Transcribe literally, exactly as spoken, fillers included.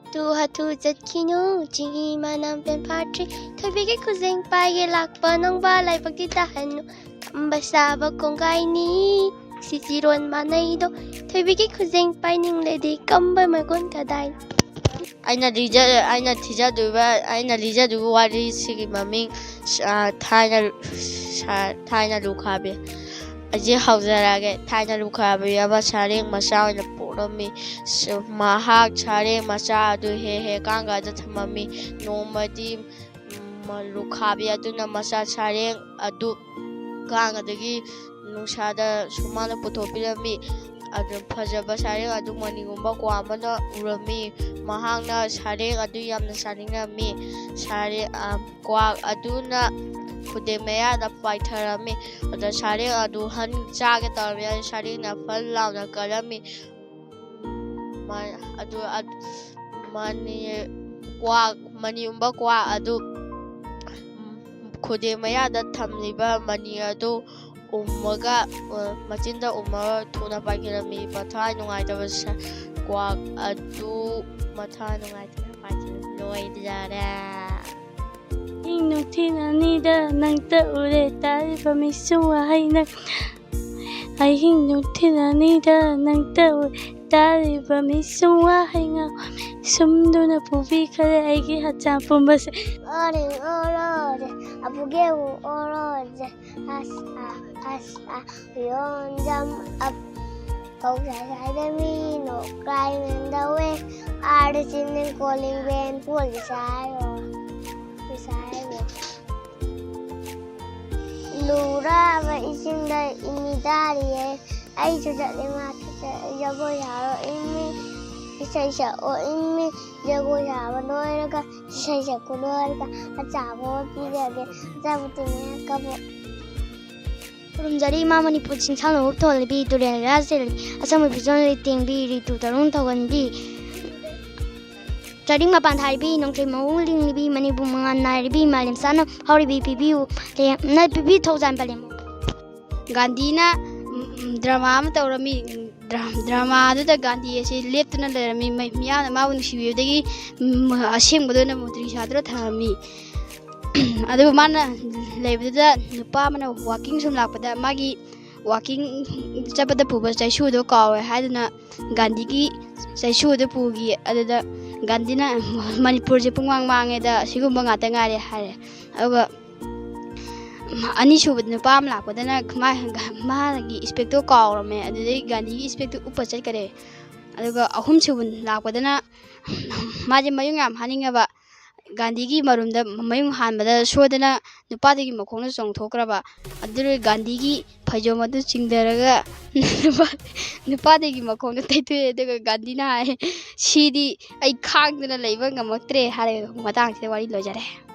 ꯍꯥꯊꯨ ꯍꯥꯊꯨ ꯆꯠꯈꯤꯅꯨ, ꯆꯤꯡꯍꯤ ꯃꯅꯝ ꯄꯦꯟꯐꯥꯠꯇ꯭ꯔꯤ꯫ ꯊꯣꯏꯕꯤꯒꯤ ꯈꯨꯖꯦꯡ ꯄꯥꯏꯒꯦ ꯂꯥꯛꯄ ꯅꯣꯡꯕꯥꯜ ꯂꯥꯏꯕꯛꯇꯤ ꯇꯥꯍꯟꯅꯨ꯫ ꯇꯝꯕ ꯁꯥꯕ ꯀꯣꯡꯒꯥꯏꯅꯤ, ꯁꯤ ꯆꯤꯔꯣꯟ ꯃꯥꯟꯅꯩꯗꯣ꯫ ꯊꯣꯏꯕꯤꯒꯤ ꯈꯨꯖꯦꯡ ꯄꯥꯏꯅꯤꯡꯂꯗꯤ ꯀꯝꯕ ꯃꯒꯨꯟ ꯀꯗꯥꯏ? ꯑꯩꯅ ꯂꯤꯖ-, ꯑꯩꯅ ꯊꯤꯖꯗꯣꯏꯕ, ꯑꯩꯅ ꯂꯤꯖꯗꯣꯏꯕ ꯋꯥꯔꯤꯁꯤꯒꯤ ꯃꯃꯤꯡ, ꯑ, ꯊꯥꯏꯅ, ꯁ-, ꯊꯥꯏꯅ ꯂꯨꯈꯥꯕꯤ꯫ ꯑꯩꯁꯦ ꯍꯧꯖꯔꯛꯑꯒꯦ꯫ ꯊꯥꯏꯅ ꯂꯨꯈꯥꯕꯤ ꯑꯃ ꯁꯥꯔꯦꯡ ꯃꯆꯥ ꯑꯣꯏꯅ ꯄꯣꯛꯂꯝꯃꯤ꯫ ꯁ-, ꯃꯍꯥꯛ ꯁꯥꯔꯦꯡ ꯃꯆꯥ ꯑꯗꯨ ꯍꯦꯛ ꯍꯦꯛ ꯀꯥꯡꯒꯗ ꯊꯝꯃꯝꯃꯤ꯫ ꯅꯣꯡꯃꯗꯤ, ꯎꯝ, ꯂꯨꯈꯥꯕꯤ ꯑꯗꯨꯅ ꯃꯆꯥ ꯁꯥꯔꯦꯡ ꯑꯗꯨ ꯀꯥꯡ ꯑꯗꯒꯤ ꯅꯨꯡꯁꯥꯗ ꯁꯨꯃꯥꯡꯗ ꯄꯨꯊꯣꯛꯄꯤꯔꯝꯃꯤ꯫ ꯑꯗꯨ ꯐꯖꯕ ꯁꯥꯔꯦꯡ ꯑꯗꯨ ꯃꯅꯤꯒꯨꯝꯕ ꯀ꯭ꯋꯥꯛ ꯑꯃꯅ ꯎꯔꯝꯃꯤ꯫ ꯃꯍꯥꯛꯅ ꯁꯥꯔꯦꯡ ꯑꯗꯨ ꯌꯥꯝꯅ ꯆꯥꯅꯤꯡꯂꯝꯃꯤ꯫ ꯁꯥꯔꯦꯡ, ꯑ, ꯀ꯭ꯋꯥꯛ ꯑꯗꯨꯅ ꯈꯨꯗꯦꯡ ꯃꯌꯥꯗ ꯄꯥꯏꯊꯔꯝꯃꯤ꯫ ꯑꯗ ꯁꯥꯔꯦꯡ ꯑꯗꯨ ꯍꯟ ꯆꯥꯒꯦ ꯇꯧꯔꯝꯃꯤ꯫ ꯑꯗꯨ ꯁꯥꯔꯦꯡꯅ ꯐꯟ ꯂꯥꯎꯅ ꯀꯜꯂꯝꯃꯤ꯫ ꯃ-, ꯑꯗꯨ, ꯑꯗꯨ, ꯃꯅꯤ, ꯀ꯭ꯋꯥꯛ, ꯃꯅꯤ ꯎꯝꯕ ꯀ꯭ꯋꯥꯛ ꯑꯗꯨ, ꯎꯝ, ꯈꯨꯗꯦꯡ ꯃꯌꯥꯗ ꯊꯝꯂꯤꯕ ꯃꯅꯤ ꯑꯗꯨ ꯎꯝꯃꯒ, ꯑ, ꯃꯆꯤꯟꯗ ꯎꯝꯃꯒ ꯊꯨꯅ ꯄꯥꯏꯈꯤꯔꯝꯃꯤ꯫ ꯃꯊ꯭ꯋꯥꯏ ꯅꯨꯡꯉꯥꯏꯇꯕ ꯁ-, ꯀ꯭ꯋꯥꯛ ꯑꯗꯨ ꯃꯊ꯭ꯋꯥꯏ ꯅꯨꯡꯉꯥꯏꯇꯅ ꯄꯥꯏꯈꯤꯔꯝꯃꯤ꯫ ꯂꯣꯏꯖꯔꯦ꯫ ꯑꯍꯤꯡ ꯅꯨꯡꯊꯤꯜ ꯑꯅꯤꯗ ꯅꯪꯇ ꯎꯔꯦ, ꯇꯥꯔꯤꯕ ꯃꯤꯁꯨ ꯋꯥꯍꯩꯅ꯫ ꯑꯍꯤꯡ ꯅꯨꯡꯊꯤꯜ ꯑꯅꯤꯗ ꯅꯪꯇ ꯎꯔꯦ, ꯇꯥꯔꯤꯕ ꯃꯤꯁꯨ ꯋꯥꯍꯩ ꯉꯥꯡ꯫ ꯁꯨꯝꯗꯨꯅ ꯄꯨꯕꯤꯈꯔꯦ ꯑꯩꯒꯤ ꯍꯛꯆꯥꯡ ꯄꯨꯝꯕꯁꯦ꯫ ꯑꯣꯔꯤꯡ ꯑꯣꯔꯣꯔꯦ, ꯑꯕꯨꯒꯦ ꯎ ꯑꯣꯔꯣꯔꯦ, ꯑꯁ ꯑ, ꯑꯁ ꯑ, ꯌꯣꯟꯖꯝ ꯑꯞ꯫ ꯀꯧꯁꯥꯏ ꯁꯥꯏꯗ ꯃꯤ ꯅꯣꯛ ꯀꯥꯏ ꯃꯦꯟꯗꯧꯋꯦ꯫ ꯑꯥꯔꯗ ꯆꯤꯟꯅꯤꯡ ꯀꯣꯂꯤꯡ ꯕꯦꯟ ꯄꯣꯜꯂꯤ ꯁꯥꯏꯔꯣ, ꯁꯥꯏꯔꯣ꯫ ꯂꯨꯔꯕ ꯏꯁꯤꯡꯗ ꯏꯃꯤ ꯇꯥꯔꯤꯌꯦ꯫ ꯑꯩꯁꯨ ꯆꯠꯂꯤ ꯃꯥꯁꯨ ꯆꯠꯂꯤ꯫ ꯖꯒꯣꯏ ꯁꯥꯔꯣ ꯏꯃꯤ, ꯏꯁꯩ ꯁꯛꯑꯣ ꯏꯃꯤ꯫ ꯖꯒꯣꯏ ꯁꯥꯕ ꯂꯣꯏꯔꯒ, ꯏꯁꯩ ꯁꯛꯄ ꯂꯣꯏꯔꯒ ꯑꯆꯥꯄꯣꯠ ꯄꯤꯖꯒꯦ꯫ ꯑꯆꯥꯄꯣꯠꯇꯤ ꯃꯌꯥꯝ ꯀꯥꯞꯄꯣ꯫ ꯈꯨꯔꯨꯝꯖꯔꯤ ꯏꯃꯥ ꯃꯅꯤꯄꯨꯔ ꯆꯤꯡꯁꯥꯡ ꯂꯧꯕꯨꯛ ꯊꯣꯜꯂꯤꯕꯤ, ꯇꯨꯔꯦꯜ ꯂꯩꯔꯥ ꯆꯦꯜꯂꯤꯕꯤ, ꯑꯁꯪꯕ ꯐꯤꯖꯣꯜ ꯂꯩꯇꯦꯡꯕꯤ, ꯔꯤꯇꯨ ꯇꯔꯨꯡ ꯊꯧꯒꯟꯕꯤ, ꯆꯥꯔꯤꯡ ꯃꯄꯥꯟ ꯊꯥꯔꯤꯕꯤ, ꯅꯣꯡꯊ꯭ꯔꯩ ꯃꯍꯨ ꯂꯤꯡꯂꯤꯕꯤ, ꯃꯅꯤꯄꯨꯔ ꯃꯉꯥꯜ ꯅꯥꯏꯔꯤꯕꯤ, ꯃꯥꯂꯦꯝ ꯁꯥꯟꯅ ꯍꯧꯔꯤꯕꯤ ꯄꯤꯕꯤꯌꯨ, ꯂꯦꯝꯅ ꯄꯤꯕꯤ ꯊꯧꯖꯥꯟ ꯄꯂꯦꯝ꯫ ꯒꯥꯟꯙꯤꯅ, ꯎꯝ, ꯎꯝ, ꯗ꯭ꯔꯃꯥ ꯑꯃ ꯇꯧꯔꯝꯃꯤ, ꯎꯝ, ꯗ꯭ꯔꯥꯃꯥꯗꯨꯗ ꯒꯥꯟꯙꯤ ꯑꯁꯤ ꯂꯦꯞꯇꯨꯅ ꯂꯩꯔꯝꯃꯤ꯫ ꯃꯤꯌꯥꯝꯅ ꯃꯥꯕꯨ ꯅꯨꯡꯁꯤꯕꯤꯕꯗꯒꯤ ꯑꯁꯦꯡꯕꯗ ꯑꯣꯏꯅ ꯃꯨꯇ꯭ꯔꯤ ꯁꯥꯗꯨꯅ ꯊꯝꯃꯝꯃꯤ꯫ ꯑꯗꯨꯕꯨ ꯃꯥꯅ ꯂꯩꯕꯗꯨꯗ ꯅꯨꯄꯥ ꯑꯃꯅ ꯋꯥꯀꯤꯡ ꯁꯨꯝ ꯂꯥꯛꯄꯗ ꯃꯥꯒꯤ ꯋꯥꯀꯤꯡ ꯆꯠꯄꯗ ꯄꯨꯕ ꯆꯩꯁꯨꯗꯣ ꯀꯥꯎꯋꯦ ꯍꯥꯏꯗꯨꯅ ꯒꯥꯟꯙꯤꯒꯤ ꯆꯩꯁꯨꯗꯣ ꯄꯨꯈꯤ꯫ ꯑꯗꯨꯗ ꯒꯥꯟꯙꯤꯅ "ꯃꯅꯤꯄꯨꯔꯁꯦ ꯄꯨꯡꯃꯥꯡ ꯃꯥꯡꯉꯦꯗ, ꯑꯁꯤꯒꯨꯝꯕ ꯉꯥꯛꯇ ꯉꯥꯏꯔꯦ" ꯍꯥꯏꯔꯦ꯫ ꯑꯗꯨꯒ ꯑꯅꯤꯁꯨꯕꯗ ꯅꯨꯄꯥ ꯑꯃ ꯂꯥꯛꯄꯗꯅ ꯃꯥꯒꯤ ꯏꯁꯄꯦꯛꯇꯣ ꯀꯥꯎꯔꯝꯃꯦ꯫ ꯑꯗꯨꯗꯩ ꯒꯥꯟꯙꯤꯒꯤ ꯏꯁꯄꯦꯛꯇꯣ ꯎꯞꯄ ꯆꯠꯈꯔꯦ꯫ ꯑꯗꯨꯒ ꯑꯍꯨꯝꯁꯨꯕ ꯂꯥꯛꯄꯗꯅ ꯃꯥꯁꯦ ꯃꯌꯨꯡ ꯌꯥꯝ ꯍꯥꯅꯤꯡꯉꯕ꯫ ꯒꯥꯟꯙꯤꯒꯤ ꯃꯔꯨꯝꯗ ꯃꯌꯨꯡ ꯍꯥꯟꯕꯗ ꯁꯣꯏꯗꯅ ꯅꯨꯄꯥꯗꯨꯒꯤ ꯃꯈꯣꯡꯗ ꯆꯣꯡꯊꯣꯛꯈ꯭ꯔꯕ꯫ ꯑꯗꯨꯗ ꯒꯥꯟꯙꯤꯒꯤ ꯐꯩꯖꯣꯝ ꯑꯗꯨ ꯆꯤꯡꯊꯔꯒ ꯅꯨꯄꯥ-, ꯅꯨꯄꯥꯗꯨꯒꯤ ꯃꯈꯣꯡꯗ ꯇꯩꯊꯣꯛꯑꯦ꯫ ꯑꯗꯨꯒ ꯒꯥꯟꯙꯤꯅ ꯍꯥꯏ, "ꯁꯤꯗꯤ ꯑꯩ ꯈꯥꯡꯗꯅ ꯂꯩꯕ ꯉꯝꯃꯛꯇ꯭ꯔꯦ" ꯍꯥꯏꯔꯒ ꯃꯇꯥꯡꯁꯤꯗ ꯋꯥꯔꯤ ꯂꯣꯏꯖꯔꯦ꯫